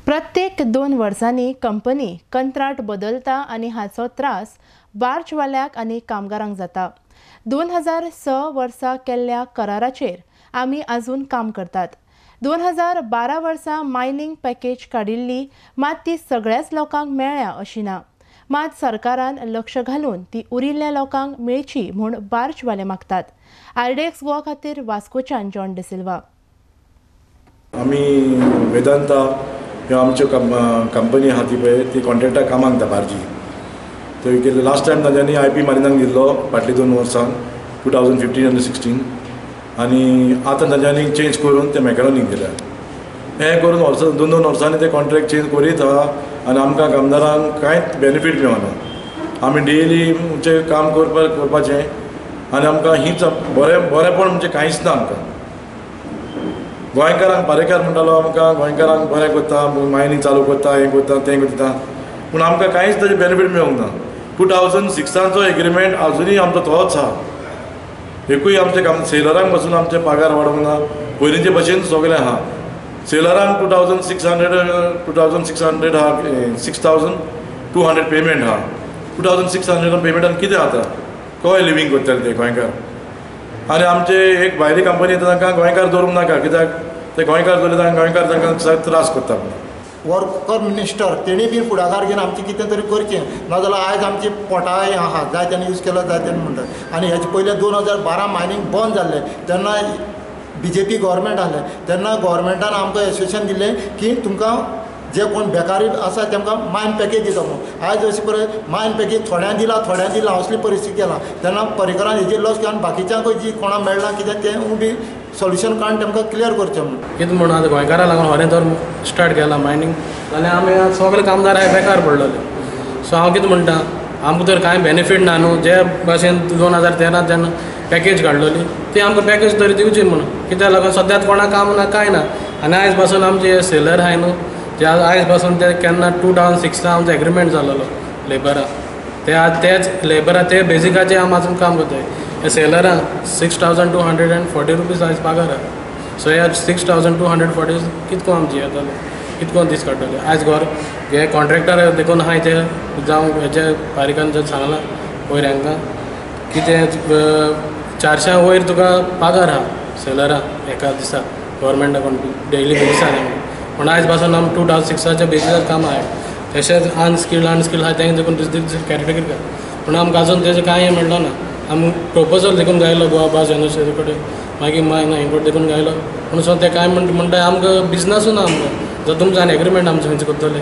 प्रत्येक 2 वर्सांनी कंपनी कंत्राट बदलता आनी हाचो त्रास बार्जवाल्याक आनी कामगारांक जाता। 2006 वर्सा केल्ल्या कराराचेर आमी अजून काम करतात। 2012 वर्सा मायनिंग पॅकेज काडिल्ली, मात ती सगळ्याच लोकांक मेळ्ळ्या अशी ना। मात सरकारान लक्ष घालून ती उरिल्ल्या लोकांक मेळची म्हूण बार्जवाले मागतात। आरडीएक्स गोवा खातीर वास्कोच्यान जॉन डिसिल्वा। आमी वेदांता ह्यो आमच्यो कंपनी आहा ती पळय ती कॉन्ट्रॅक्टाक कामाक दिता बार्जी। थंय केल्ले लास्ट टायम तांच्यांनी I P मारिनाक दिल्लो फाटलीं 2 वर्सां 2015 आनी 16 आनी आतां तांच्यांनी चेंज करून ते मॅकॅनोनीक दिल्या। हें करून वर्सां 2-2 वर्सांनी ते कॉन्ट्रॅक्ट चेंज करीत आहा आनी आमकां कामदारांक कांयच बेनिफीट मेळना। आमी डेली म्हणजे काम करपाचें आनी आमकां हीच बरेंपण म्हणजे कांयच ना आमकां। गोंयकारांक पारेकार म्हणटालो आमकां गोंयकारांक बरें करता, मायनिंग चालू करता, हें करता तें करता, पूण आमकां कांयच ताजें बेनिफीट मेळूंक ना। 2006चो एग्रीमेंट आजुनूय आमचो तोच आहा। एकूय आमचे काम सेलरांक पासून आमचे पगार वाडोवंक ना, पयलींचे भशेन सगळें आहा। सेलरांक 2600 आहा, 6200 पेमेंट आहा। 2600 पेमेंटान कितें जाता, कशें लिवींग करतले ते गोंयकार? आनी आमचे एक भायली कंपनी येता तांकां गोंयकार दवरूंक नाका, कित्याक ते गोंयकार दवरले तांकां गोंयकार तांकां त्रास करता। वर्कर मिनिस्टर तेणी बी फुडाकार घेवन आमचें कितें तरी करचें, नाजाल्यार आयज आमची पोटां आहा जाय तेन्ना यूज केला जाय तेन्ना म्हणटात। आनी हेजे पयलें 2012 मायनींग बंद जाल्लें तेन्ना बीजेपी गव्हर्मेंट आहलें तेन्ना गव्हर्मेंटान आमकां एसोसिएशन दिलें की तुमकां जे कोण बेकारी आसा तेमकां मायन पॅकेज दिता म्हणून। आयज अशें पळय मायन पॅकेज थोड्यांक दिला थोड्यांक दिला असली परिस्थिती केला तेन्ना पर्रीकरान हेजेर लक्ष घेवन बाकीच्यांकूय जी कोणाक मेळना कितें तें बी सोल्युशन काडून तेमकां क्लियर करचें म्हणून। कितें म्हणून आतां गोंयकारां लागून खरें तर स्टार्ट केलां मायनींग जाल्यार आमी सगळे कामदार आहाय बेकार पडलेले। सो हांव कितें म्हणटा, आमकां तर कांय बेनिफीट ना न्हू। जे भाशेन 2013 जेन्ना पॅकेज काडलेली ती आमकां पॅकेज तरी दिवची म्हणून, कित्याक लागून सद्याक कोणाक काम ना कांय ना। आनी आयज पासून आमचे सेलर आहाय न्हू जे आयज पासून ते केन्ना 2006 आमचो एग्रीमेंट जाल्लो लेबरा, ते आज तेच लेबरा ते बेजिकाचे आमी आजून काम करताय। हे सेलरां 6240 रुपीज आयज पगार आहा। सो ह्या 6240 कितको आमची येतले, कितको दीस काडटले? आयज घर हे कॉन्ट्रॅक्टर देखून आहाय ते जावं हेजे पारिकान जर सांगलां वयर हांकां की ते 400 वयर तुका पगार आहा सेलरां एका दिसा गव्हर्मेंटा कोण डेली बेजिसान। पूण आयज पासून आमी 2006च्या बेजीसार काम आहाय। तशेंच अनस्किल्ड आहा तेंकां देखून दुसरी दुसरी कॅटेगरी कर, पूण आमकां आजून तेजें कांय मेळ्ळो ना। आमी प्रपोजल देखून गायलो गोवा बाज युनिवर्सिटी कडेन, मागीर मायना हें देखून गायलो, पूण सो ते कांय म्हणटा आमकां बिजनसूच ना आमकां, जर तुमचो आनी एग्रीमेंट आमचो खंयचो करतले।